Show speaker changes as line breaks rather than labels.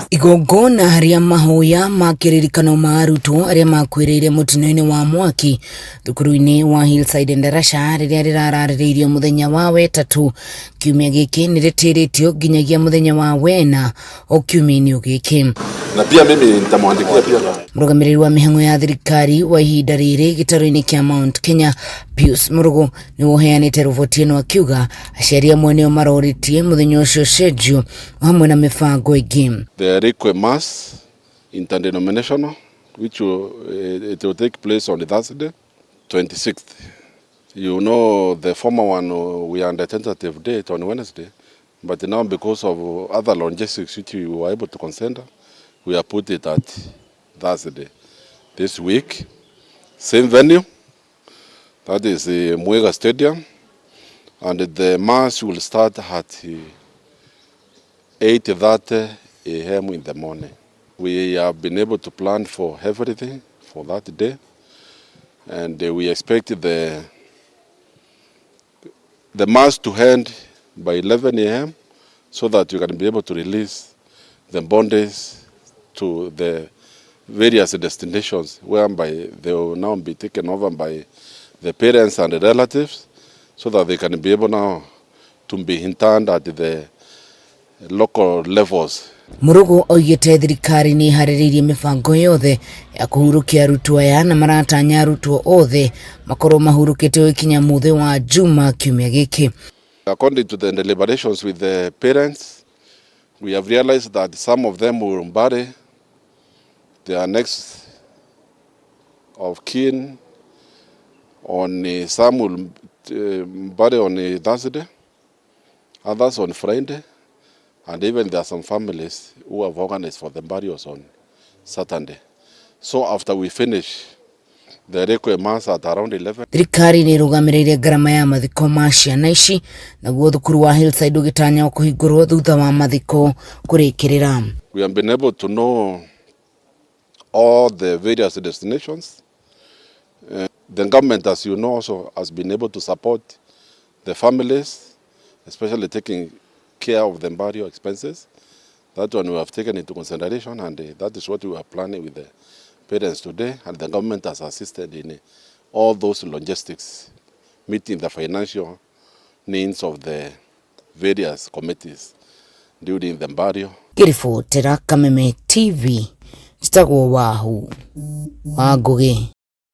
Igongona rĩa mahoya ma kĩririkano ma arutwo arĩa makuĩrĩire mũtino-inĩ wa mwaki thukuru-inĩ wa Hillside Endarasha rĩrĩa rĩrararĩrĩirio mũthenya wa wetatũ kiumia gĩkĩ nĩ rĩtĩrĩtio nginyagia mũthenya wa wena o kiumia-inĩ gĩkĩ.
Na pia mimi nitamwandikia pia.
Mũrũgamĩrĩri wa mĩhang'o ya thirikari wa ihinda rĩrĩ gĩtarũ-inĩ kĩa Mount Kenya Pius Murugu nĩwe ũheanĩte riboti ĩno akiuga aciari amwe nĩo marorĩtie mũthenya ũcio ũcenjio hamwe na mĩbango ĩngĩ.
The Requiem Mass interdenominational, which it will take place on Thursday, 26th. You know, the former one, we are on the tentative date on Wednesday, but now because of other logistics which we were able to consider, we have put it at Thursday this week. Same venue, that is the Mweiga Stadium, and the mass will start at 8:30 a.m. in the morning. We have been able to plan for everything for that day, and we expect the mass to end by 11 a.m. so that we can be able to release the bodies to the various destinations whereby they will now be taken over by the parents and the relatives so that they can be able now to be interned at the local levels.
Murugu oigĩte thirikari nĩ ĩharĩrĩirie mĩbango yothe ya kũhurũkia arutwo aya na maratanya arutwo othe makorwo mahurũkĩte gũkinya mũthĩ wa Juma kiumia gĩkĩ.
According to the deliberations with the parents, we have realized that some of them will bury their next of kin on some will bury on Thursday, others on Friday, and even there are some families who have organized for the burials on Saturday. So after we finish the Requiem Mass at around 11,
Thirikari nĩ ĩrũgamĩrĩire ngarama ya mathiko ma ciana ici naguo thukuru wa Hillside ũgĩtanya kũhingũrwo thutha wa mathiko kũrĩkĩrĩra.
We have been able to know all the various destinations. The government, as you know, also has been able to support the families, especially taking care of the burial expenses. That one we have taken into consideration, and that is what we are planning with the parents today. And the government has assisted in all those logistics, meeting the financial needs of the various committees during the burial.
Ngĩribotera Kameme TV, njĩtagwo Wahu wa Ngũgĩ.